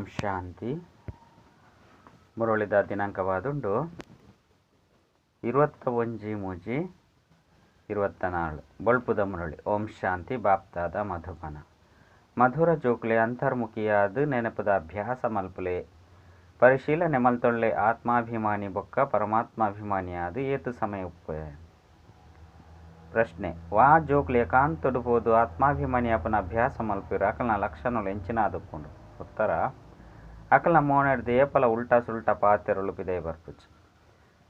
ಓಂ ಶಾಂತಿ. ಮುರಳಿದ ದಿನಾಂಕವಾದುಂಡು 21/3/24. ಬೊಳ್ಪುದ ಮುರಳಿ. ಓಂ ಶಾಂತಿ. ಬಾಪ್ತಾದ ಮಧುಬನ. ಮಧುರ ಜೋಕ್ಲೆ ಅಂತರ್ಮುಖಿಯಾದ ನೆನಪುದ ಅಭ್ಯಾಸ ಮಲ್ಪುಲೆ ಪರಿಶೀಲನೆ ಮಲ್ತೊಳ್ಳೆ ಆತ್ಮಾಭಿಮಾನಿ ಬೊಕ್ಕ ಪರಮಾತ್ಮಾಭಿಮಾನಿಯಾದ ಏತು ಸಮಯ ಉಪ್ಪೆ. ಪ್ರಶ್ನೆ: ವಾ ಜೋಕ್ಲೆ ಏಕಾಂತೊಡು ಪೋದು ಆತ್ಮಾಭಿಮಾನಿ ಅಪನ ಅಭ್ಯಾಸ ಮಲ್ಪಿರು ಅಕಲ್ನ ಲಕ್ಷಣಲು ಎಂಚಿನಾದುಪ್ಪುಂಡು? ಉತ್ತರ: ಅಕಲ್ನ ಮೋನೆಡ್ದು ಏಪಲ ಉಲ್ಟಾ ಸುಲ್ಟಾ ಪಾತೆರಲು ಪಿದೈ ಬರ್ಪುಜಿ.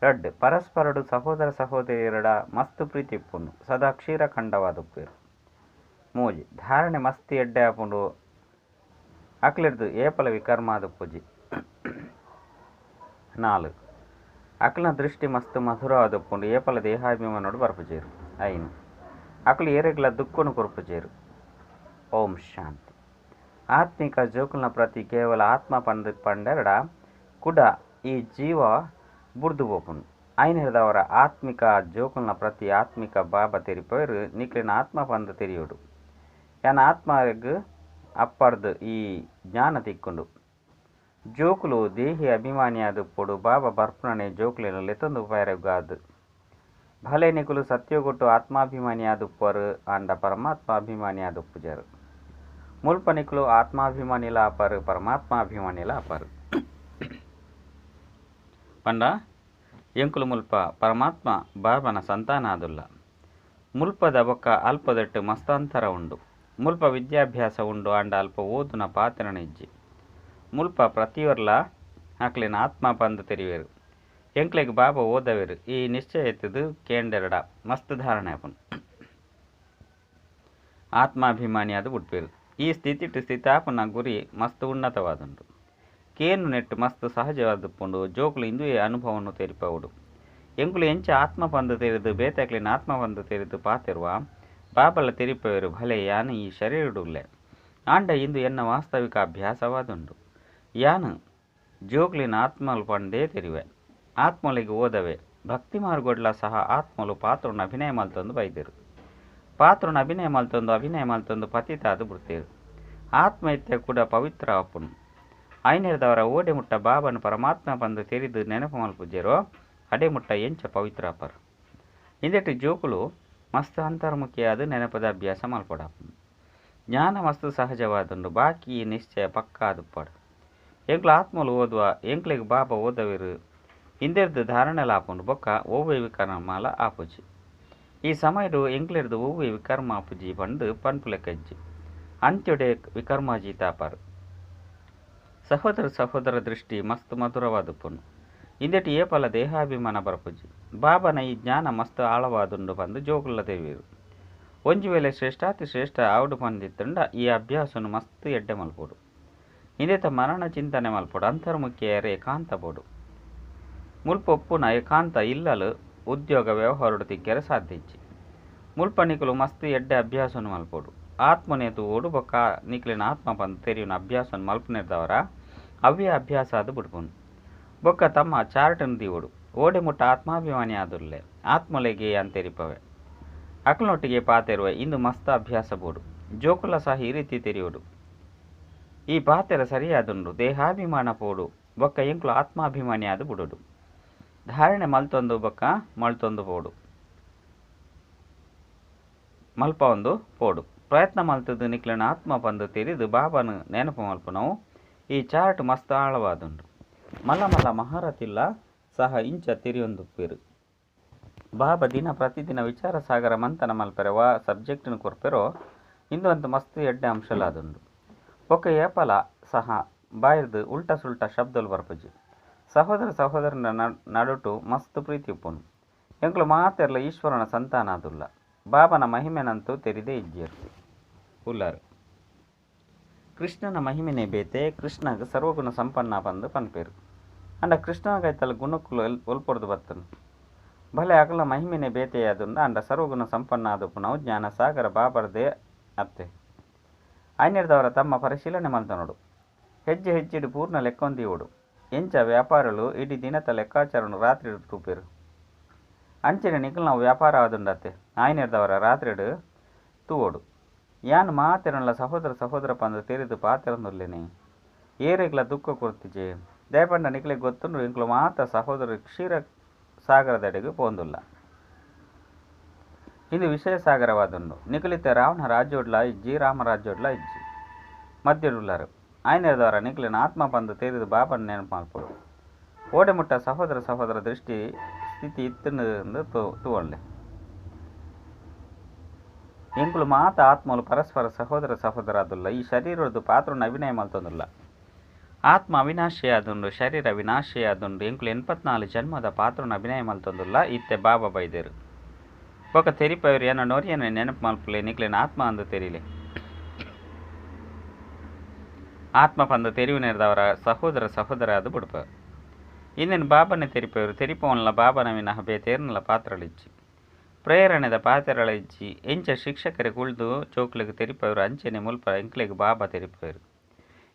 ರಡ್ಡ್ ಪರಸ್ಪರಡು ಸಹೋದರ ಸಹೋದರಿಯರಡ ಮಸ್ತ್ ಪ್ರೀತಿ ಇಪ್ಪುಂಡು, ಸದಾ ಕ್ಷೀರಖಂಡವಾದುಪ್ಪೇರು. ಮೂಜಿ ಧಾರಣೆ ಮಸ್ತ್ ಎಡ್ಡೆ ಆಪುಂಡು, ಅಕ್ಲೆಡ್ದು ಏಪಲ ವಿಕರ್ಮಾದುಪ್ಪುಜಿ. ನಾಲ್ಕು ಅಕ್ಲನ ದೃಷ್ಟಿ ಮಸ್ತ್ ಮಧುರವಾದುಪ್ಪುಂಡು, ಏಪಲ ದೇಹಾಭಿಮಾನೋಡು ಬರ್ಪುಜೇರು. ಐನು ಅಕ್ಲು ಏರೆಗ್ಲ ದುಃಖನು ಕೊರ್ಪುಜೇರು. ಓಂ ಶಾಂತಿ. ಆತ್ಮಿಕ ಜೋಕುಲ್ನ ಪ್ರತಿ ಕೇವಲ ಆತ್ಮ ಪಂದ್ ಪಂಡೆರಡ ಕುಡ ಈ ಜೀವ ಬುಡ್ದು ಪೋಪುಂಡು. ಐನೆರ್ದವರ ಆತ್ಮಿಕ ಜೋಕುಲ್ನ ಪ್ರತಿ ಆತ್ಮಿಕ ಬಾಬಾ ತೆರಿಪೋಯರು ನಿಕ್ಲಿನ ಆತ್ಮ ಪಂದ್ ತೆರಿಯೋಡು. ಯಾನ ಆತ್ಮಗ್ ಅಪ್ಪರ್ದು ಈ ಜ್ಞಾನ ತಿಕ್ಕೊಂಡು. ಜೋಕುಲು ದೇಹಿ ಅಭಿಮಾನಿಯಾದುಪ್ಪೊಡು. ಬಾಬಾ ಬರ್ಪುಣನೆ ಜೋಕುಲಿನ ಲೆತ್ತೊಂದು ಪೈರಗಾದು. ಭಲೆ ನಿಕುಲು ಸತ್ಯಗೊಟ್ಟು ಆತ್ಮಾಭಿಮಾನಿಯಾದುಪ್ಪರು ಆಂಡ ಪರಮಾತ್ಮಾಭಿಮಾನಿಯಾದುಪ್ಪುಜರು. ಮುಲ್ಪ ನಿಕುಲು ಆತ್ಮಾಭಿಮಾನಿಲ ಆಪರು ಪರಮಾತ್ಮಾಭಿಮಾನಿಲ ಆಪರು. ಪಂಡ ಎಂಕುಲು ಮುಲ್ಪ ಪರಮಾತ್ಮ ಬಾಬನ ಸಂತಾನ ಆದುಲ್ಲ. ಮುಲ್ಪದ ಬೊಕ್ಕ ಅಲ್ಪದಟ್ಟು ಮಸ್ತಾಂತರ ಉಂಡು. ಮುಲ್ಪ ವಿದ್ಯಾಭ್ಯಾಸ ಉಂಡು ಆಂಡ ಅಲ್ಪ ಓದುನ ಪಾತ್ರನ ಇಜ್ಜಿ. ಮುಲ್ಪ ಪ್ರತಿಯೊರ್ಲ ಅಕ್ಲೆನ ಆತ್ಮ ಪಂದ್ ತೆರಿವೇರು. ಎಂಕ್ಲೆಗ್ ಬಾಬಾ ಓದವೇರು. ಈ ನಿಶ್ಚಯ ಎತ್ತದು ಕೇಂಡೆರಡ ಮಸ್ತ್ ಧಾರಣೆ ಆಪುಂಡು. ಆತ್ಮಾಭಿಮಾನಿಯಾದ ಬುಡ್ಪೇರು. ಈ ಸ್ಥಿತಿಟ್ ಸ್ಥಿತಾಪನ ಗುರಿ ಮಸ್ತ್ ಉನ್ನತವಾದುಂಡು. ಕೇನು ನೆಟ್ಟು ಮಸ್ತ್ ಸಹಜವಾದುಪ್ಪುಂಡು. ಜೋಕುಲು ಇಂದುವೇ ಅನುಭವವನ್ನು ತೆರಿಪವುಡು. ಎಂಕುಲು ಎಂಚ ಆತ್ಮ ಪಂದು ತೆರೆದು ಬೇತಕ್ಲಿನ ಆತ್ಮ ಪಂದು ತೆರೆದು ಪಾತಿರುವ ಬಾಬಲ ತೆರಿಪವೇರು. ಭಲೆ ಯಾನು ಈ ಶರೀರಡುಲ್ಲೆ ಆಂಡ ಇಂದು ಎನ್ನ ವಾಸ್ತವಿಕ ಅಭ್ಯಾಸವಾದುಂಡು. ಯಾನು ಜೋಕ್ಲಿನ ಆತ್ಮಲು ಪಂದೇ ತೆರಿವೆ. ಆತ್ಮಲಿಗೆ ಓದವೆ. ಭಕ್ತಿ ಮಾರ್ಗೊಡ್ಲ ಸಹ ಆತ್ಮಲು ಪಾತ್ರನ ಅಭಿನಯ ಮಲ್ತೊಂದು ಬೈದರು. ಪಾತ್ರನ ಅಭಿನಯ ಮಲ್ತೊಂದು ಅಭಿನಯ ಮಲ್ತೊಂದು ಪತಿತಾದು ಬಿಡ್ತೇರು. ಆತ್ಮ ಇತ್ತೆ ಕೂಡ ಪವಿತ್ರ ಆಪುನು. ಐನೆರ್ದವರ ಓಡೆ ಮುಟ್ಟ ಬಾಬನ ಪರಮಾತ್ಮ ಬಂದು ತೆರಿದು ನೆನಪು ಮಲ್ಪುಜೇರೋ ಅಡೆ ಮುಟ್ಟ ಎಂಚ ಪವಿತ್ರ ಆಪರು. ಇಂದೆಟ್ಟು ಜೋಕುಲು ಮಸ್ತ್ ಅಂತರ್ಮುಖಿಯಾದ ನೆನಪದ ಅಭ್ಯಾಸ ಮಲ್ಪಡಾಪುನು. ಜ್ಞಾನ ಮಸ್ತ್ ಸಹಜವಾದುಂಡು. ಬಾಕಿ ನಿಶ್ಚಯ ಪಕ್ಕಾದುಪ್ಪಾಡು. ಎಂಕ್ಲು ಆತ್ಮಲು ಓದುವ ಎಂಕ್ಲೆಗ್ ಬಾಬಾ ಓದವಿರು. ಇಂದೆರ್ದು ಧಾರಣೆಲ ಆಪುಂಡು. ಬೊಕ್ಕ ಓವ್ವೆ ವಿಕರ್ಮಲ ಆಪುಜಿ. ಈ ಸಮಯಡು ಎಂಕ್ಲೆರ್ದು ಓವ್ವೆ ವಿಕರ್ಮ ಆಪುಜಿ ಪಂದು ಪನ್ಪುಲೆಕಜ್ಜಿ. ಅಂತ್ಯೊಡೆ ವಿಕರ್ಮಾಜೀತಾಪರು. ಸಹೋದರ ಸಹೋದರ ದೃಷ್ಟಿ ಮಸ್ತ್ ಮಧುರವಾದುಪ್ಪುಂಡು. ಇಂದೆಟ್ ಏಪಲ ದೇಹಾಭಿಮಾನ ಬರ್ಪುಜಿ. ಬಾಬನ ಈ ಜ್ಞಾನ ಮಸ್ತ್ ಆಳವಾದುಂಡು ಪಂದು ಜೋಕುಲ ತೆರಿವೇರು. ಒಂಜಿ ವೇಳೆ ಶ್ರೇಷ್ಠಾತಿ ಶ್ರೇಷ್ಠ ಆವಡು ಪಂದಿತ್ತುಂಡ ಈ ಅಭ್ಯಾಸನು ಮಸ್ತ್ ಎಡ್ಡೆ ಮಲ್ಪೊಡು. ಇಂದೆತ ಮರಣ ಚಿಂತನೆ ಮಲ್ಪೊಡು. ಅಂತರ್ಮುಖಿಯರ ಏಕಾಂತ ಬೋಡು. ಮುಲ್ಪ ಒಪ್ಪುನ ಏಕಾಂತ ಇಲ್ಲಲು ಉದ್ಯೋಗ ವ್ಯವಹಾರಡು ತಿಕ್ಕೆರೆ ಸಾಧ್ಯ ಇಜ್ಜಿ. ಮುಲ್ಪ ನಿಕುಲು ಮಸ್ತ್ ಎಡ್ಡೆ ಅಭ್ಯಾಸನು ಮಲ್ಪೊಡು. ಆತ್ಮನೆ ತೂವೊಡು ಬೊಕ್ಕ ನಿಕ್ಲಿನ ಆತ್ಮ ಪಂದ್ ತೆರಿಯುನ ಅಭ್ಯಾಸನು ಮಲ್ಪುನೆರ್ದವರ ಅವ್ವೇ ಅಭ್ಯಾಸ ಅದು ಬುಡ್ಪುಂಡು. ಬೊಕ್ಕ ತಮ್ಮ ಚಾರ್ಟನ್ನು ದೀವೊಡು. ಓಡೆ ಮುಟ್ಟ ಆತ್ಮಾಭಿಮಾನಿ ಆದುಲ್ಲೆ ಆತ್ಮಲೆಗೆ ಅಂತೆರಿಪವೆ. ಅಕ್ಲನೊಟ್ಟಿಗೆ ಪಾತೆರುವ ಇಂದು ಮಸ್ತ್ ಅಭ್ಯಾಸ ಬೋಡು. ಜೋಕುಲ ಸಹ ಈ ರೀತಿ ತೆರಿಯೋಡು. ಈ ಪಾತೆರ ಸರಿಯಾದುಂಡು. ದೇಹಾಭಿಮಾನ ಪೋಡು ಬೊಕ್ಕ ಎಂಕುಲು ಆತ್ಮಾಭಿಮಾನಿ ಆದು ಬುಡೋಡು. ಧಾರಣೆ ಮಲ್ತೊಂದು ಬೊಕ್ಕ ಮಲ್ತೊಂದು ಪೋಡು ಮಲ್ಪ ಒಂದು ಪೋಡು. ಪ್ರಯತ್ನ ಮಲ್ತದ್ದು ನಿಕ್ಲನ ಆತ್ಮ ಪಂದು ತೆರಿದು ಬಾಬಾನು ನೆನಪು ಮಲ್ಪುನವು. ಈ ಚಾರ್ಟ್ ಮಸ್ತ್ ಆಳವಾದುಂಡು. ಮಲ್ಲ ಮಲ್ಲ ಮಹಾರಥಿಲ್ಲ ಸಹ ಇಂಚ ತೆರಿಯೊಂದುಪ್ಪೇರು. ಬಾಬಾ ದಿನ ಪ್ರತಿದಿನ ವಿಚಾರ ಸಾಗರ ಮಂಥನ ಮಲ್ಪೆರೆ ವಾ ಸಬ್ಜೆಕ್ಟ್ನು ಕೊರ್ಪೆರೋ ಇಂದು ಅಂತ ಮಸ್ತ್ ಎಡ್ಡೆ ಅಂಶಲಾದುಂಡು. ಬೊಕ್ಕ ಏಪಲ ಸಹ ಬಾಯಿರ್ದು ಉಲ್ಟಾ ಸುಲ್ಟಾ ಶಬ್ದಲು ಬರ್ಪುಜಿ. ಸಹೋದರ ಸಹೋದರನ ನಡುಟು ಮಸ್ತ್ ಪ್ರೀತಿ ಉಪ್ಪುಂಡು. ಎಂಕುಲು ಮಾತೆರ್ಲ ಈಶ್ವರನ ಸಂತಾನ ಆದುಲ್ಲ. ಬಾಬನ ಮಹಿಮೆನಂತೂ ತೆರಿದೇ ಇಜ್ಜೇರು ಉಲ್ಲಾರು. ಕೃಷ್ಣನ ಮಹಿಮೆನೆ ಬೇತೆ. ಕೃಷ್ಣಗ್ ಸರ್ವಗುಣ ಸಂಪನ್ನ ಪಂದು ಪನ್ಪೇರು. ಅಂಡ ಕೃಷ್ಣಗೈತಲ ಗುಣಕ್ಕುಲು ಒಲ್ಪೊಡ್ದು ಬತ್ತನು. ಭಲೆ ಅಕಲ ಮಹಿಮೆನೆ ಬೇತೆಯಾದುಂಡು. ಅಂಡ ಸರ್ವಗುಣ ಸಂಪನ್ನ ಆದುಪ್ಪುನವು ಜ್ಞಾನ ಸಾಗರ ಬಾಬರ್ದೇ ಅತ್ತೆ. ಐನೆರ್ದವರ ತಮ್ಮ ಪರಿಶೀಲನೆ ಮಲ್ತನೋಡು. ಹೆಜ್ಜೆ ಹೆಜ್ಜೆಡು ಪೂರ್ಣ ಲೆಕ್ಕೊಂದೀವೋಡು. ಎಂಚ ವ್ಯಾಪಾರಲು ಇಡೀ ದಿನತ ಲೆಕ್ಕಾಚಾರನು ರಾತ್ರಿ ತೂಪೇರು. ಅಂಚನೆ ನಿಕುಲು ನಾವು ವ್ಯಾಪಾರ ಆದುಂಡತ್ತೆ. ಆಯ್ನೆರ್ದವರ ರಾತ್ರಿಡು ತೂವೋಡು. ಯಾನ್ ಮಾತೆರನ್ಲ ಸಹೋದರ ಸಹೋದರ ಪಂದು ತೆರಿದು ಪಾತೆರಂದುಲ್ಲೇನೆ. ಏರೆಗ್ಲ ದುಃಖ ಕೊರ್ತಿಜೆ. ದಯಪಂಡ ನಿಕ್ಲೆಗ್ ಗೊತ್ತುಂಡು ಎಂಕ್ಲು ಮಾತ ಸಹೋದರ ಕ್ಷೀರ ಸಾಗರದೆಡೆಗ್ ಪೋಂದುಲ್ಲ. ಇಂದು ವಿಷಯ ಸಾಗರವಾದುಂಡು. ನಿಕುಲಿತ್ತೆ ರಾವಣ ರಾಜ್ಯೋಡ್ಲ ಇಜ್ಜಿ, ರಾಮ ರಾಜ್ಯೋಡ್ಲ ಇಜ್ಜಿ, ಮಧ್ಯಡುಲ್ಲರು. ಆಯ್ನ ದ್ವಾರ ನಿಕ್ಲೆನ ಆತ್ಮ ಪಂದು ತೆರಿದು ಬಾಬನ ನೆನಪು ಮಲ್ಪೊಡು. ಓಡೆ ಮುಟ್ಟ ಸಹೋದರ ಸಹೋದರ ದೃಷ್ಟಿ ಸ್ಥಿತಿ ಇತ್ತುಂಡು ತೂವೊನ್ಲೆ. ಎಂಕುಲು ಮಾತ ಆತ್ಮಲು ಪರಸ್ಪರ ಸಹೋದರ ಸಹೋದರಾದುಲ್ಲ. ಈ ಶರೀರದ್ದು ಪಾತ್ರನ ಅಭಿನಯ ಮಲ್ತೊಂದುಲ್ಲ. ಆತ್ಮ ಅವಿನಾಶಿಯಾದುಂಡು, ಶರೀರ ವಿನಾಶಿಯಾದುಂಡು. ಎಂಕುಲು 84 ಜನ್ಮದ ಪಾತ್ರನ ಅಭಿನಯ ಮಲ್ತೊಂದುಲ್ಲ. ಇತ್ತೆ ಬಾಬಾ ಬೈದೇರು ಬೊಕ ತೆರಿಪವರು ಎನ್ನ ನೊರಿಯನ ನೆನಪು ಮಲ್ಪುಲೆ, ನಿಕ್ಲೆನ ಆತ್ಮ ಅಂದು ತೆರಿಲೆ. ಆತ್ಮ ಪಂದು ತೆರಿವಿನವರ ಸಹೋದರ ಸಹೋದರ ಅದು ಬುಡ್ಪ. ಇನ್ನೇನು ಬಾಬನೇ ತೆರಿಪವರು ತೆರಿಪವನ್ಲ ಬಾಬನ ವಿನಃ ಬೇತೇರ್ನಲ ಪಾತ್ರಳಿಜ್ಜಿ, ಪ್ರೇರಣೆದ ಪಾತ್ರಗಳಿಜ್ಜಿ. ಎಂಚ ಶಿಕ್ಷಕರಿಗೆ ಉಳ್ದು ಚೋಕ್ಲೆಗ್ ತೆರಿಪವರು ಅಂಚೆನೆ ಮುಲ್ಪ ಎಂಕ್ಲೆಗ್ ಬಾಬಾ ತೆರಿಪವರು.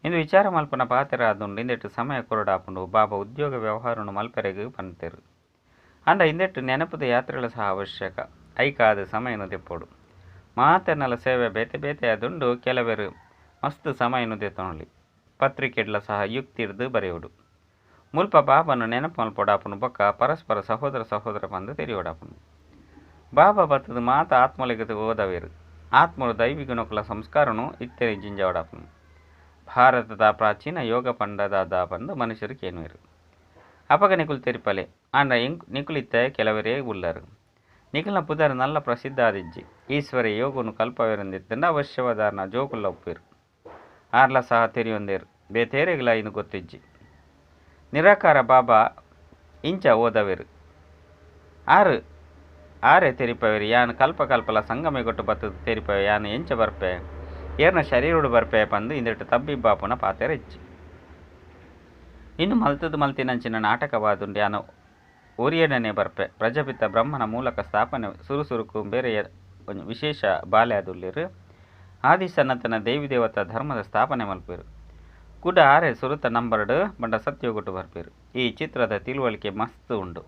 ಇಂದು ವಿಚಾರ ಮಲ್ಪನ ಪಾತ್ರ ಆದುಂಡು. ಇಂದೆಟ್ಟು ಸಮಯ ಕೊರಡಾಪುಂಡು. ಬಾಬಾ ಉದ್ಯೋಗ ವ್ಯವಹಾರನು ಮಲ್ಪೆರೆಗ್ ಪಂತೇರು. ಅಂಡ ಇಂದೆಟ್ಟು ನೆನಪುದ ಯಾತ್ರೆಗಳ ಸಹ ಅವಶ್ಯಕ. ಐಕಾದ ಸಮಯನು ದೆಪ್ಪೋಡು. ಮಾತೆರ್ನಲ ಸೇವೆ ಬೇತೆ ಬೇತೆ ಆದುಂಡು. ಕೆಲವರು ಮಸ್ತ್ ಸಮಯನು ದೆತ್ತೊನೊಲಿ. ಪತ್ರಿಕೆಡ್ಲ ಸಹ ಯುಕ್ತಿರ್ದು ಬರೆಯೋಡು. ಮುಲ್ಪ ಬಾಬನು ನೆನಪು ಮಲ್ಪೊಡಾಪುನು ಬೊಕ್ಕ ಪರಸ್ಪರ ಸಹೋದರ ಸಹೋದರ ಪಂದು ತೆರಿಯೋಡಾಪುನು. ಬಾಬಾ ಬತ್ತದ ಮಾತ ಆತ್ಮಲೆಗ್ ಓದವೇರು. ಆತ್ಮರು ದೈವಿ ಗುಣಕುಲ ಸಂಸ್ಕಾರನು ಇತ್ತೆ ಜಿಂಜಾವಡಾಪುನು. ಭಾರತದ ಪ್ರಾಚೀನ ಯೋಗ ಪಂಡದಾದ ಪಂದು ಮನುಷ್ಯರು ಕೇನುವೇರು. ಅಪಗ ನಿಕುಲು ತೆರಿಪಲೆ. ಆಂಡ ನಿಕುಲಿತ್ತೆ ಕೆಲವರೇ ಉಲ್ಲರು. ನಿಕುಲ್ನ ಪುದರ್ ನಲ್ಲ ಪ್ರಸಿದ್ಧ ಆದಿಜ್ಜಿ. ಈಶ್ವರ ಯೋಗನು ಕಲ್ಪವೇರೆಂದಿತ್ತಂಡ ಅವಶ್ಯವಾದಾರ್ನ ಜೋಕುಲ್ಲ ಒಪ್ಪೇರು. ಆರ್ಲ ಸಹ ತೆರಿಯೊಂದೇರು. ಬೇತೇರೆಗ್ಲ ಇನ್ನು ಗೊತ್ತಿಜ್ಜಿ. ನಿರಾಕಾರ ಬಾಬಾ ಇಂಚ ಓದವೇರು. ಆರು ಆರೆ ತೆರಿಪವೇರು. ಯಾನ್ ಕಲ್ಪ ಕಲ್ಪಲ ಸಂಗಮೆಗೊಟ್ಟು ಬತ್ತದ ತೆರಿಪವೆ. ಯಾನ್ ಎಂಚ ಬರ್ಪೆ, ಏರ್ನ ಶರೀರಡು ಬರ್ಪೆ ಪಂದು ಇಂದೆಟ್ಟು ತಬ್ಬಿಬ್ಬಾಪುನ ಪಾತೆರ ಇಜ್ಜಿ. ಇನ್ನು ಮಲ್ತದ ಮಲ್ತಿನಂಚಿನ ನಾಟಕವಾದುಂಡು. ಯಾನು ಒರಿಯಡನೆ ಬರ್ಪೆ. ಪ್ರಜಾಪಿತ ಬ್ರಹ್ಮನ ಮೂಲಕ ಸ್ಥಾಪನೆ ಸುರು ಸುರುಕು ಬೇರೆ ವಿಶೇಷ ಬಾಲೆ ಆದುಲ್ಲೇರು. ಆದಿ ಸನಾತನ ದೇವಿ ದೇವತಾ ಧರ್ಮದ ಸ್ಥಾಪನೆ ಮಲ್ಪೇರು. ಕುಡ ಆರೆ ಸುರುತ ನಂಬರ್ಡ್ ಬಂಡ ಸತ್ಯೋಗೊಟ್ಟು ಬರ್ಪೇರು. ಈ ಚಿತ್ರದ ತಿಳುವಳಿಕೆ ಮಸ್ತ್ ಉಂಡು.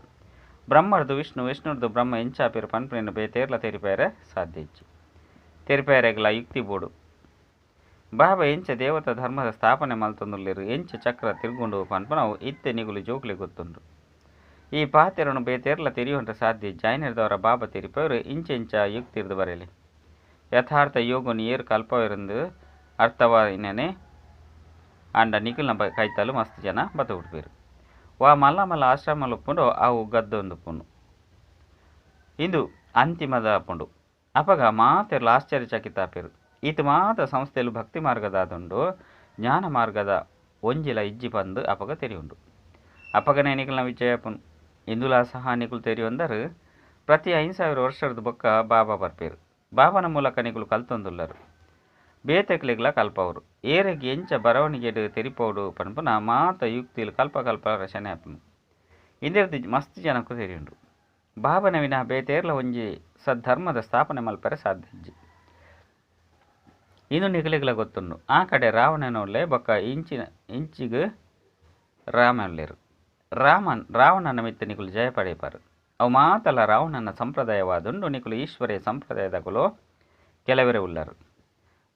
ಬ್ರಹ್ಮರ್ದು ವಿಷ್ಣು, ವಿಷ್ಣುರ್ದು ಬ್ರಹ್ಮ ಎಂಚಾಪೇರು ಪನ್ಪುನೆನ್ ಬೇತೇರ್ಲ ತೆರಿಪೇರೆ ಸಾಧ್ಯ ಇಜ್ಜಿ. ತೆರಿಪೇರೆಗ್ಲ ಯುಕ್ತಿ ಬೋಡು. ಬಾಬಾ ಎಂಚ ದೇವತಾ ಧರ್ಮದ ಸ್ಥಾಪನೆ ಮಲ್ತೊಂದುಲ್ಲೆರ್, ಎಂಚ ಚಕ್ರ ತಿರ್ಗುಂಡು ಪನ್ಪುನವು ಇತ್ತೆ ನಿಗುಲು ಜೋಕ್ಲೆ ಗೊತ್ತುಂಡು. ಈ ಪಾತೆರನು ಬೇತೇರ್ಲ ತೆರಿಯುವಂತ ಸಾಧ್ಯ ಜಾಯ್ನರ್ದವರ ಬಾಬಾ ತೆರಿಪವರು ಇಂಚೆಂಚ ಯುಕ್ತಿರ್ದು ಬರೆಯಲಿ. ಯಥಾರ್ಥ ಯೋಗನು ಏರು ಕಲ್ಪವೆರೆಂದು ಅರ್ಥವಾಯಿನನೆ. ಆಂಡ ನಿಕುಲ್ನ ಕೈತಲು ಮಸ್ತ್ ಜನ ಬತ್ತ ಉಡ್ಪೇರು. ವಾ ಮಲ್ಲ ಮಲ್ಲ ಆಶ್ರಮಲು ಉಪ್ಪುಂಡು ಅವು ಗದ್ದೊಂದುಪ್ಪುಂಡು. ಇಂದು ಅಂತಿಮದ ಪುಂಡು. ಅಪಗ ಮಾತೆರ್ಲ ಆಶ್ಚರ್ಯಚಕಿತಾಪೇರು. ಈತ ಮಾತ ಸಂಸ್ಥೆಲು ಭಕ್ತಿ ಮಾರ್ಗದಾದುಂಡು, ಜ್ಞಾನ ಮಾರ್ಗದ ಒಂಜಿಲ ಇಜ್ಜಿ ಪಂದು ಅಪಗ ತೆರಿಯುಂಡು. ಅಪಗನೇ ನಿಕುಲ್ನ ವಿಜಯಪುನ್. ಇಂದುಲ ಸಹ ನಿಕುಲು ತೆರಿಯೊಂದರು. ಪ್ರತಿ 5000 ವರ್ಷದ ಬೊಕ್ಕ ಬಾಬಾ ಬರ್ಪೇರು. ಬಾಬನ ಮೂಲಕ ನಿಕುಲು ಕಲ್ತೊಂದುಲ್ಲರು. ಬೇತೆಕ್ಲೆಗ್ಲ ಕಲ್ಪವರು. ಏರೆಗ್ ಎಂಚ ಬರವಣಿಗೆಡ್ ತೆರಿಪೋಡು ಪನ್ಪುನ ಮಾತ ಯುಕ್ತಿಲು ಕಲ್ಪ ಕಲ್ಪ ರಚನೆ ಆಪುನು. ಇಂದೆರ್ದ್ ಮಸ್ತ್ ಜನಕ್ಕು ತೆರಿಯುಂಡು. ಬಾಬನ ವಿನಃ ಬೇತೇರ್ಲ ಒಂಜಿ ಸದ್ಧರ್ಮದ ಸ್ಥಾಪನೆ ಮಲ್ಪರೆ ಸಾಧ್ಯ ಇಜ್ಜಿ. ಇನ್ನು ನಿಕುಲೆಗ್ಲ ಗೊತ್ತುಂಡು. ಆ ಕಡೆ ರಾವಣನೊಲ್ಲೆ ಬೊಕ್ಕ ಇಂಚಿಗ್ ರಾಮಲ್ಲೇರು. ರಾವಣನ ಮಿತ್ತ ನಿಕುಲು ಜಯ ಪಡೆಯಪಾರು. ಅವು ಮಾತಲ ರಾವಣನ ಸಂಪ್ರದಾಯವಾದುಂಡು. ನಿಕುಲು ಈಶ್ವರಿಯ ಸಂಪ್ರದಾಯದಕುಲು ಕೆಲವರೇ ಉಲ್ಲರು.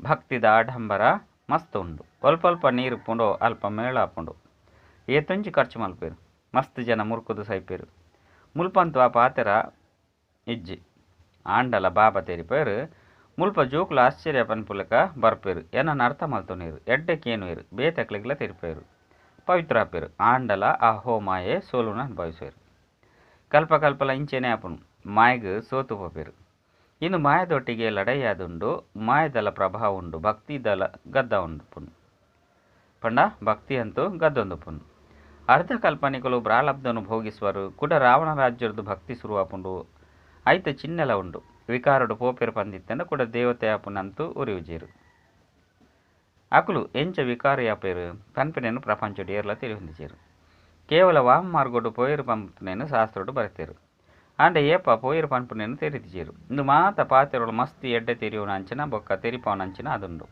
ಭಕ್ತಿದ ಆಡಂಬರ ಮಸ್ತ್ ಉಂಡು. ಅಲ್ಪ ಅಲ್ಪ ನೀರು ಪುಂಡು, ಅಲ್ಪ ಮೇಳ ಪುಂಡು. ಏತೊಂಜಿ ಖರ್ಚು ಮಲ್ಪೇರು. ಮಸ್ತ್ ಜನ ಮುರ್ಕುದು ಸೈಪೇರು. ಮುಲ್ಪಂತು ಆ ಪಾತೆರ ಇಜ್ಜಿ. ಆಂಡಲ ಬಾಬಾ ತೆರಿಪೇರು. ಮುಲ್ಪ ಜೋಕುಲು ಆಶ್ಚರ್ಯ ಪನ್ಪುಲಕ ಬರ್ಪೇರು. ಏನನ್ನ ಅರ್ಥ ಮಲ್ತೊನೇರು. ಎಡ್ಡೆ ಕೇನುವೇರು. ಬೇತಕ್ಲೆಗ್ಲ ತೆರಿಪೇರು. ಪವಿತ್ರ ಆಪೇರು. ಆಂಡಲ ಆ ಹೋಮಾಯೆ ಸೋಲುನ ಅನುಭವಿಸುವೇರು. ಕಲ್ಪ ಕಲ್ಪಲ ಇಂಚೆನೆ ಆಪುನು. ಮಾಯಗ್ ಸೋತು ಪೋಪೇರು. ಇನ್ನು ಮಾಯದೊಟ್ಟಿಗೆ ಲಡೈಯಾದುಂಡು. ಮಾಯದಲ ಪ್ರಭಾವ ಉಂಡು. ಭಕ್ತಿದಲ ಗದ್ದ ಉಂಡು. ಪಂಡ ಭಕ್ತಿ ಅಂತೂ ಗದ್ದೊಂದುಪ್ಪುನು. ಅರ್ಧ ಕಲ್ಪನಿಕಲು ಪ್ರಾಲಬ್ಧನು ಭೋಗಿಸುವರು. ಕುಡ ರಾವಣ ರಾಜ್ಯದ ಭಕ್ತಿ ಶುರುವಾಪುಂಡು. ಐತ ಚಿನ್ನೆಲ ಉಂಡು. ವಿಕಾರಡು ಪೋಪೇರು ಪಂದಿತ್ತಂಡ ಕುಡ ದೇವತೆ ಆಪುನಂತೂ ಉರಿಯುಜೇರು. ಅಕುಲು ಎಂಚ ವಿಕಾರಿಯಾಪೇರು ಪನ್ಪಿನೇನು ಪ್ರಪಂಚಡು ಏರ್ಲ ತಿಳಿಹೊಂದಿಜೇರು. ಕೇವಲ ವಾಮ ಮಾರ್ಗೋಡು ಪೋಯರು ಪಂಪುನೇನು ಶಾಸ್ತ್ರಡು ಬರೆತೇರು. ಆಂಡ ಏಪ ಪೋಯರು ಪನ್ಪುನೇನು ತೆರಿದಿಜೇರು. ಇಂದು ಮಾತ ಪಾತೆರಳು ಮಸ್ತಿ ಎಡ್ಡೆ ತೆರಿಯುವನ ಅಂಚಿನ ಬೊಕ್ಕ ತೆರಿಪವನ ಅಂಚಿನ ಅದುಂಡು.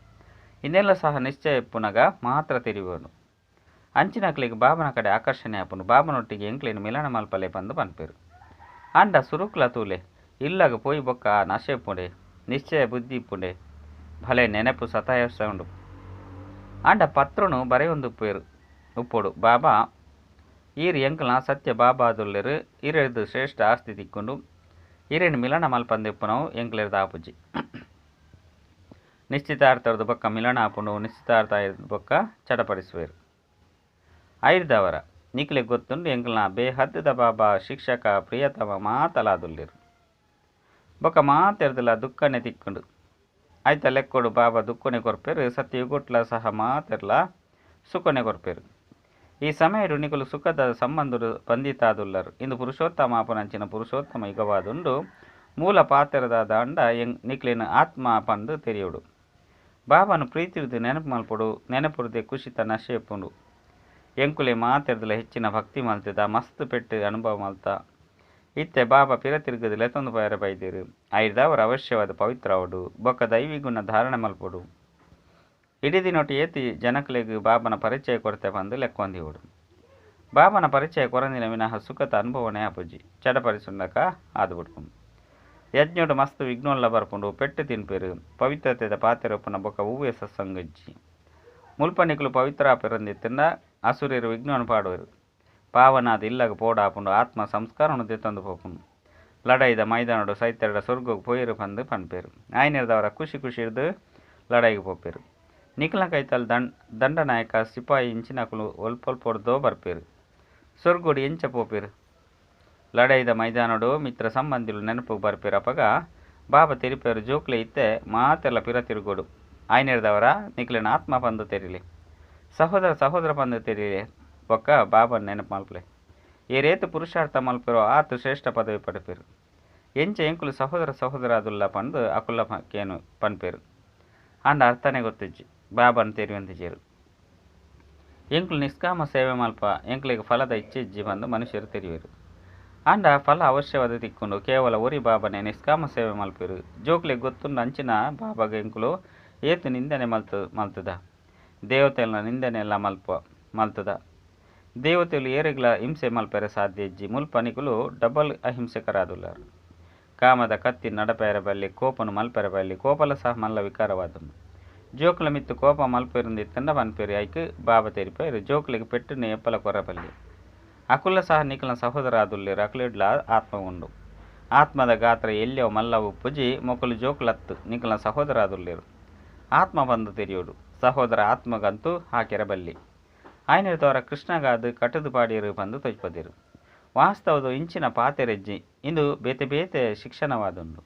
ಇನ್ನೆಲ್ಲ ಸಹ ನಿಶ್ಚಯ ಇಪ್ಪುನಗ ಮಾತ್ರ ತೆರಿಯುವನು. ಅಂಚಿನಕ್ಲೆಗ್ ಬಾಬನ ಕಡೆ ಆಕರ್ಷಣೆ ಆಪುನು. ಬಾಬನೊಟ್ಟಿಗೆ ಎಂಕ್ಲೇನು ಮಿಲನ ಮಲ್ಪಲೆ ಪಂದು ಪನ್ಪೇರು. ಆಂಡ ಸುರುಕ್ಲ ತೂಲೆ ಇಲ್ಲಗ ಪೋಯಿ ಬೊಕ್ಕ ನಶೆ ಇಪ್ಪುಂಡೆ, ನಿಶ್ಚಯ ಬುದ್ಧಿ ಇಪ್ಪುಂಡೆ, ಭಲೆ ನೆನಪು ಸತಾಯಸ ಉಂಡು. ಆಂಡ ಪತ್ರನು ಬರೆಯೊಂದು ಉಪ್ಪೊಡು ಬಾಬಾ ಈರ್ ಎಂಕಲ್ನ ಸತ್ಯ ಬಾಬಾದುಲ್ಲೆರ್ ಇರೆರ್ದ್ ಶ್ರೇಷ್ಠ ಆಸ್ತಿ ತಿಕ್ಕೊಂಡು ಇರೆನ್ ಮಿಲನ ಮಲ್ಪಂದಿಪ್ಪುನವು ಎಂಕ್ಲೆರ್ದ್ ಆಪುಜಿ. ನಿಶ್ಚಿತಾರ್ಥದ ಬೊಕ್ಕ ಮಿಲನ ಆಪುಂಡು, ನಿಶ್ಚಿತಾರ್ಥ ಬೊಕ್ಕ ಚಡಪಡಿಸುವೆರು. ಐರ್ದವರ ನಿಕ್ಲೆ ಗೊತ್ತುಂಡು ಎಂಕಲ್ನ ಬೇಹದ್ದ ಬಾಬಾ ಶಿಕ್ಷಕ ಪ್ರಿಯತಮ ಮಾತಲಾದುಲ್ಲೆರ್ ಬೊಕ್ಕ ಮಾತೆರ್ದಲ ದುಃಖನೆ ತಿಕ್ಕುಂಡು. ಆಯ್ತ ಲೆಕ್ಕೊಡು ಬಾಬಾ ದುಃಖನೆ ಕೊರ್ಪೆರು, ಸತ್ಯಯುಗೊಟ್ಲ ಸಹ ಮಾತೆರ್ಲ ಸುಖನೆ ಕೊರ್ಪೆರು. ಈ ಸಮಯಡು ನಿಕುಲು ಸುಖದ ಸಂಬಂಧಡು ಬಂಧಿತಾದುಲ್ಲರು. ಇಂದು ಪುರುಷೋತ್ತಮ ಆಪುನಂಚಿನ ಪುರುಷೋತ್ತಮ ಯುಗವಾದುಂಡು. ಮೂಲ ಪಾತೆರದ ದಾಂಡ ನಿಕ್ಲೆನ ಆತ್ಮ ಪಂದು ತೆರಿಯೋಡು. ಬಾಬಾನು ಪ್ರೀತಿರ್ದು ನೆನಪು ಮಲ್ಪೊಡು, ನೆನಪುರ್ದೆ ಖುಷಿತ ನಶೆ ಉಪ್ಪುಂಡು. ಎಂಕುಲೆ ಮಾತೆರ್ದಲ ಹೆಚ್ಚಿನ ಭಕ್ತಿ ಮಲ್ತದ ಮಸ್ತ್ ಪೆಟ್ಟು ಅನುಭವ ಮಲ್ತ ಇತ್ತೆ ಬಾಬಾ ಪಿರ ತಿರುಗದು ಲೆತ್ತೊಂದು ಪೋಯರೆ ಬೈದೇರು. ಐರ್ದಾವರ ಅವಶ್ಯವಾದ ಪವಿತ್ರ ಅವಡು ಬೊಕ್ಕ ದೈವಿ ಗುಣ ಧಾರಣೆ ಮಲ್ಪೊಡು. ಇಡೀ ದಿನೊಟ್ಟು ಏತಿ ಜನಕ್ಲೆಗ್ ಬಾಬನ ಪರಿಚಯ ಕೊರತೆ ಪಂದು ಲೆಕ್ಕೊಂದಿವಡು. ಬಾಬನ ಪರಿಚಯ ಕೊರಂದಿನ ವಿನಃ ಸುಖದ ಅನುಭವನೇ ಆಪುಜಿ. ಚಡಪಡಿಸುಂಡಕ ಆದು ಬಿಡ್ಪುಂಡು. ಯಜ್ಞೋಡು ಮಸ್ತ್ ವಿಘ್ನೋಲ್ಲ ಬರ್ಪುಂಡು, ಪೆಟ್ಟು ತಿನ್ಪೇರು. ಪವಿತ್ರತೆದ ಪಾತೆರೊಪ್ಪುನ ಬೊಕ್ಕ ಹೂವೆ ಸತ್ಸಂಗಜ್ಜಿ. ಮುಲ್ಪನಿಕುಲು ಪವಿತ್ರ ಪೆರಂದಿತ್ತಂಡ ಅಸುರೇರು ವಿಘ್ನವನ್ನು ಪಾಡುವರು. ಪಾವನಾದ ಇಲ್ಲಗ ಪೋಡಾಪುಂಡು, ಆತ್ಮ ಸಂಸ್ಕಾರವನ್ನು ದೆತ್ತೊಂದು ಪೋಪುಂಡು. ಲಡಾಯಿದ ಮೈದಾನಡು ಸೈತೆರಡ ಸ್ವರ್ಗಕ್ಕೆ ಪೋಯಿರು ಪಂದು ಪನ್ಪೇರು. ಆಯ್ನೆರ್ದವರ ಖುಷಿ ಖುಷಿರ್ದು ಲಡಾಯಿಗೆ ಪೋಪೇರು. ನಿಖಲ ಕೈತಲ್ ದಂಡನಾಯಕ ಸಿಪಾಯಿ ಇಂಚಿನಕುಲು ಒಲ್ಪೊಲ್ಪೊರ್ದೋ ಬರ್ಪೇರು. ಸ್ವರ್ಗೋಡು ಎಂಚ ಪೋಪೇರು. ಲಡಾಯಿದ ಮೈದಾನಡು ಮಿತ್ರ ಸಂಬಂಧಿಲು ನೆನಪು ಬರ್ಪೇರು. ಅಪಗ ಬಾಬಾ ತೆರಿಪೇರು ಜೋಕ್ಲೆ ಇತ್ತೆ ಮಾತೆಲ್ಲ ಪಿರ ತಿರುಗೋಡು. ಆಯ್ನೆರ್ದವರ ನಿಕ್ಲೆನ ಆತ್ಮ ಪಂದು ತೆರಿಲಿ, ಸಹೋದರ ಸಹೋದರ ಪಂದು ತೆರಿಲಿ. ಬೊಕ್ಕ ಬಾಬನ್ ನೆನಪು ಮಲ್ಪಲೆ. ಏರೇತು ಪುರುಷಾರ್ಥ ಮಲ್ಪೆರೋ ಆತು ಶ್ರೇಷ್ಠ ಪದವಿ ಪಡೆಪೇರು. ಎಂಚ ಎಂಕುಲು ಸಹೋದರ ಸಹೋದರ ಅದುಲ್ಲ ಪಂದು ಅಕುಲ್ಲ ಕೇನು ಪನ್ಪೇರು. ಆಂಡ ಅರ್ಥನೇ ಗೊತ್ತಿಜ್ಜಿ ಬಾಬನ್ ತೆರಿವಂತಿಜೇರು. ಎಂಕುಲು ನಿಷ್ಕಾಮ ಸೇವೆ ಮಲ್ಪ ಎಂಕ್ಲೆಗ್ ಫಲದ ಇಚ್ಛೆಜ್ಜಿ ಪಂದು ಮನುಷ್ಯರು ತೆರಿಯುವರು. ಆಂಡ ಫಲ ಅವಶ್ಯವಾದ ತಿಕ್ಕೊಂಡು ಕೇವಲ ಒರಿ ಬಾಬನೆ ನಿಷ್ಕಾಮ ಸೇವೆ ಮಲ್ಪೇರು. ಜೋಕ್ಲೆಗ್ ಗೊತ್ತುಂಡು ಅಂಚಿನ ಬಾಬಾಗ ಎಂಕುಲು ಏತು ನಿಂದನೆ ಮಲ್ತದ ದೇವತೆಲ್ಲ ನಿಂದನೆಲ್ಲ ಮಲ್ತದ. ದೇವತೆಲು ಏರೆಗ್ಲ ಹಿಂಸೆ ಮಲ್ಪೆರೆ ಸಾಧ್ಯ ಇಜ್ಜಿ. ಮುಲ್ಪ ನಿಕುಲು ಡಬಲ್ ಅಹಿಂಸಕರಾದುಲ್ಲಾರು. ಕಾಮದ ಕತ್ತಿ ನಡಪೆರೆ ಬಲ್ಲಿ, ಕೋಪನು ಮಲ್ಪೆರೆ ಬಲ್ಲಿ. ಕೋಪಲ ಸಹ ಮಲ್ಲ ವಿಕಾರವಾದನು. ಜೋಕ್ಲ ಮಿತ್ತು ಕೋಪ ಮಲ್ಪೆರುಂದಿತ್ತಂಡ ಪನ್ಪೇರು. ಐಕ್ ಬಾಬಾ ತೆರಿಪೇರು ಜೋಕ್ಲೆಗ್ ಪೆಟ್ಟುನೆ ಎಪ್ಪಲ ಕೊರಬಲ್ಲಿ. ಅಕುಲ ಸಹ ನಿಕಲ್ನ ಸಹೋದರ ಆದುಲ್ಲೇರು. ಅಕುಲೆಡ್ಲ ಆತ್ಮ ಉಂಡು. ಆತ್ಮದ ಗಾತ್ರ ಎಲ್ಯವು ಮಲ್ಲವು ಉಪ್ಪುಜಿ. ಮೊಕುಲು ಜೋಕ್ಲತ್ತು ನಿಕಲ್ನ ಸಹೋದರ ಆದುಲ್ಲೇರು. ಆತ್ಮ ಬಂದು ತೆರಿಯೋಡು. ಸಹೋದರ ಆತ್ಮಗಂತೂ ಹಾಕೆರ ಬಲ್ಲಿ. ಆಯ್ನೆರ್ದವರ ಕೃಷ್ಣಗಾದು ಕಟದು ಪಾಡಿಯರು ಪಂದು ತೊಜ್ಪದಿರು. ವಾಸ್ತವದ ಇಂಚಿನ ಪಾತೆರೆಜ್ಜಿ ಇಂದು ಬೇತೆ ಬೇತೆ ಶಿಕ್ಷಣವಾದುಂಡು.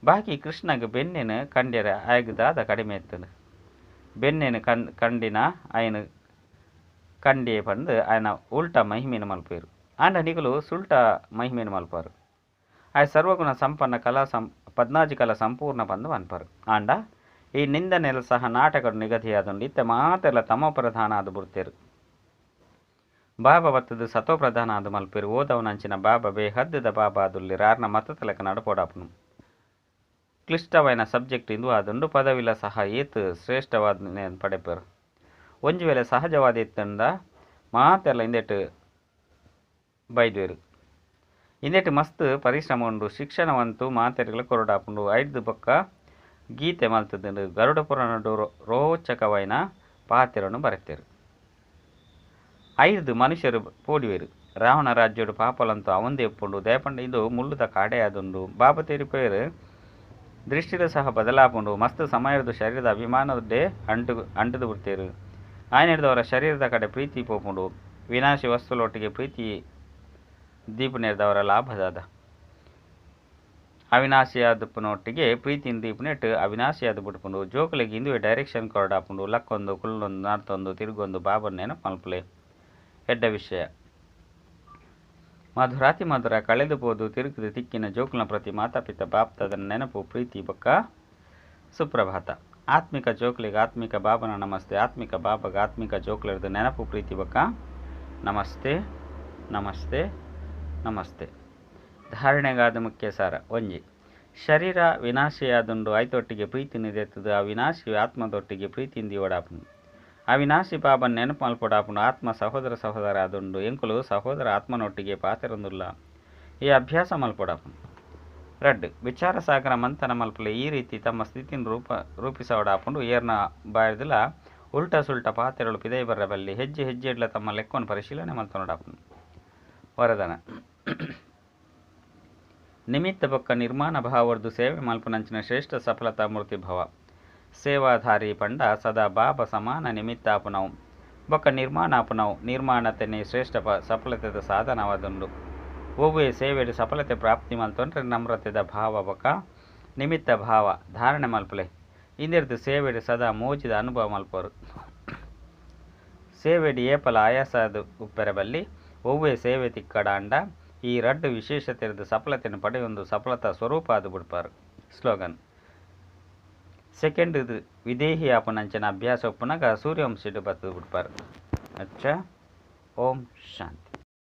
ಬಾಕಿ ಕೃಷ್ಣಗ್ ಬೆನ್ನೆನು ಕಂಡ್ಯರ ಆಯಗದಾದ ಕಡಿಮೆ ಎತ್ತನು. ಬೆನ್ನೆನು ಕಂಡಿನ ಆಯನ ಕಂಡಿಯೆ ಪಂದು ಆಯನ ಉಲ್ಟ ಮಹಿಮೆನು ಮಲ್ಪೇರು. ಆಂಡ ನಿಕುಲು ಸುಲ್ಟ ಮಹಿಮೆನು ಮಲ್ಪಾರು. ಆಯ ಸರ್ವಗುಣ ಸಂಪನ್ನ ಕಲಾ ಪದ್ನಾಜಿ ಕಲಾ ಸಂಪೂರ್ಣ ಪಂದು ಪನ್ಪಾರು. ಆಂಡ ಈ ನಿಂದನೆಲ್ಲ ಸಹ ನಾಟಕಡು ನಿಗದಿಯಾದುಂಡು. ಇತ್ತೆ ಮಾತೆಲ್ಲ ತಮೋ ಪ್ರಧಾನ ಆದು ಬುಡ್ತೇರು. ಬಾಬಾ ಬತ್ತದು ಸತೋ ಪ್ರಧಾನ ಆದು ಮಲ್ಪೇರು. ಓದವನಂಚಿನ ಬಾಬಾ ಬೇಹದ್ದದ ಬಾಬಾ ಆದುಲ್ಲೇರು. ಆರ್ನ ಮತತಲಕ ನಡಪೋಡಾಪುನು. ಕ್ಲಿಷ್ಟವಾಯಿನ ಸಬ್ಜೆಕ್ಟ್ ಇಂದು ಆದುಂಡು. ಪದವಿಲ ಸಹ ಏತ್ ಶ್ರೇಷ್ಠವಾದ ಪಡೆಪೇರು. ಒಂಜಿ ವೇಳೆ ಸಹಜವಾದ ಇತ್ತಂಡ ಮಾತೆಲ್ಲ ಇಂದೆಟ್ಟು ಬೈದ್ವೇರು. ಇಂದೆಟ್ಟು ಮಸ್ತ್ ಪರಿಶ್ರಮ ಉಂಡು. ಶಿಕ್ಷಣವಂತೂ ಮಾತೆರೆಗಳ ಕೊರಡಾಪುಂಡು. ಐದು ಬೊಕ್ಕ ಗೀತೆ ಮಲ್ತದಂಡು. ಗರುಡ ಪುರಾಣಡು ರೋಚಕವಾಯಿನ ಪಾತೆರನ್ನು ಬರೆತೇರು. ಐದು ಮನುಷ್ಯರು ಪೋಡಿವೇರು. ರಾವಣ ರಾಜ್ಯಡು ಪಾಪಲಂತೂ ಅವಂದೇ ಉಪ್ಪುಂಡು. ದಯಪಂಡ ಇದು ಮುಳ್ಳುದ ಕಾಡೆ ಆದುಂಡು. ಬಾಬಾ ತೆರಿಪೇರು ದೃಷ್ಟಿದ ಸಹ ಬದಲಾಪುಂಡು. ಮಸ್ತ್ ಸಮಯದ ಶರೀರದ ಅಭಿಮಾನದೇ ಅಂಟುದು ಬಿಡ್ತೇರು. ಆಯ್ನೆರ್ದವರ ಶರೀರದ ಕಡೆ ಪ್ರೀತಿ ಪೋಪುಂಡು. ವಿನಾಶಿ ವಸ್ತುಲೊಟ್ಟಿಗೆ ಪ್ರೀತಿ ದೀಪನೇರ್ದವರ ಲಾಭದಾದ ಅವಿನಾಶಿಯಾದಪ್ಪನೊಟ್ಟಿಗೆ ಪ್ರೀತಿಯಿಂದ ದೀಪನೆಟ್ಟು ಅವಿನಾಶಿಯಾದ ಬಿಡ್ಪುಂಡು. ಜೋಕುಲೆಗ್ ಇಂದುವೆ ಡೈರೆಕ್ಷನ್ ಕೊರಡಾಪುಂಡು. ಲಕ್ಕೊಂದು ಕುಲ್ಲೊಂದು ನಾರ್ತೊಂದು ತಿರುಗೊಂದು ಬಾಬನ್ ನೆನಪು ಮಲ್ಪಲೆ. ಎಡ್ಡ ವಿಷಯ ಮಧುರಾತಿ ಮಧುರ ಕಳೆದು ಪೋದು ತಿರುಗಿದು ತಿಕ್ಕಿನ ಜೋಕುಲ ಪ್ರತಿ ಮಾತಾಪಿತ ಬಾಪ್ತದ ನೆನಪು ಪ್ರೀತಿ ಬೊಕ್ಕ ಸುಪ್ರಭಾತ. ಆತ್ಮಿಕ ಜೋಕ್ಲಿಗೆ ಆತ್ಮಿಕ ಬಾಬನ ನಮಸ್ತೆ. ಆತ್ಮಿಕ ಬಾಬಗ ಆತ್ಮಿಕ ಜೋಕ್ಲರ್ದು ನೆನಪು ಪ್ರೀತಿ ಬೊಕ್ಕ ನಮಸ್ತೆ ನಮಸ್ತೆ ನಮಸ್ತೆ. ಧಾರಣೆಗಾದ ಮುಖ್ಯ ಸಾರ. ಒಂಜಿ ಶರೀರ ವಿನಾಶಿಯಾದುಂಡು. ಐತೊಟ್ಟಿಗೆ ಪ್ರೀತಿ ನಿದೆತ್ತದು. ಆ ವಿನಾಶಿ ಆತ್ಮದೊಟ್ಟಿಗೆ ಪ್ರೀತಿಯಿಂದ ಓಡಾಪುಂಡು. ಅವಿನಾಶಿ ಬಾಬನ್ ನೆನಪು ಮಲ್ಪೊಡಾಪುಂಡು. ಆತ್ಮ ಸಹೋದರ ಸಹೋದರ ಆದುಂಡು. ಎಂಕುಲು ಸಹೋದರ ಆತ್ಮನೊಟ್ಟಿಗೆ ಪಾತೆರೊಂದುಲ್ಲ. ಈ ಅಭ್ಯಾಸ ಮಲ್ಪೊಡಾಪುಂಡು. ರಡ್ಡ್ ವಿಚಾರ ಸಾಗರ ಮಂಥನ ಮಲ್ಪಲೆ. ಈ ರೀತಿ ತಮ್ಮ ಸ್ಥಿತಿನ ರೂಪಿಸೋಡಾಪುಂಡು. ಏರ್ನ ಬಾಯ್ದಲ ಉಲ್ಟಾ ಸುಲ್ಟಾ ಪಾತೆರೊಲು ಪಿದಯಿ ಬರ್ರ ಬಲ್ಲಿ ಹೆಜ್ಜೆ ಹೆಜ್ಜೆಡ್ಲ ತಮ್ಮ ಲೆಕ್ಕೊನು ಪರಿಶೀಲನೆ ಮಲ್ತೊನೊಡಾಪುಂಡು. ವರದಾನ ನಿಮಿತ್ತ ಬೊಕ್ಕ ನಿರ್ಮಾಣ ಭಾವರ್ದು ಸೇವೆ ಮಲ್ಪುನಂಚಿನ ಶ್ರೇಷ್ಠ ಸಫಲತಾ ಮೂರ್ತಿ ಭವ. ಸೇವಾಧಾರಿ ಪಂಡ ಸದಾ ಬಾಬಾ ಸಮಾನ ನಿಮಿತ್ತ ಆಪುನವು ಬೊಕ್ಕ ನಿರ್ಮಾಣ ಆಪುನವು. ನಿರ್ಮಾಣತೆನೇ ಶ್ರೇಷ್ಠ ಸಫಲತೆದ ಸಾಧನವಾದುಂಡು. ಒವ್ವೇ ಸೇವೆಡ್ ಸಫಲತೆ ಪ್ರಾಪ್ತಿ ಮಲ್ತೊಂಡ್ರೆ ನಮ್ರತೆದ ಭಾವ ಬೊಕ್ಕ ನಿಮಿತ್ತ ಭಾವ ಧಾರಣೆ ಮಲ್ಪುಲೆ. ಇಂದೆರ್ದ್ ಸೇವೆಡ್ ಸದಾ ಮೋಜಿದ ಅನುಭವ ಮಲ್ಪರು. ಸೇವೆಡ್ ಏಪಲ ಆಯಾಸಾದ್ ಉಪ್ಪೆರೆ ಬಲ್ಲಿ. ಒವ್ವೇ ಸೇವೆ ತಿಕ್ಕಡಾಂಡ ಈ ರಡ್ಡ್ ವಿಶೇಷತೆರ್ದ್ ಸಫಲತೆನ್ ಪಡೆಯೊಂದು ಸಫಲತಾ ಸ್ವರೂಪ ಆದ್ ಬುಡ್ಪಾರ್. ಸ್ಲೋಗನ್ ಸೆಕೆಂಡ್ ವಿದೇಹಿ ಆಪುನಂಚಿನ ಅಭ್ಯಾಸ ಉಪ್ಪುನಗ ಸೂರ್ಯವಂಶಿಡ್ ಬತ್ತದ್ ಬಿಡ್ಪಾರ್. ಅಚ್ಚಾ, ಓಂ ಶಾಂತಿ.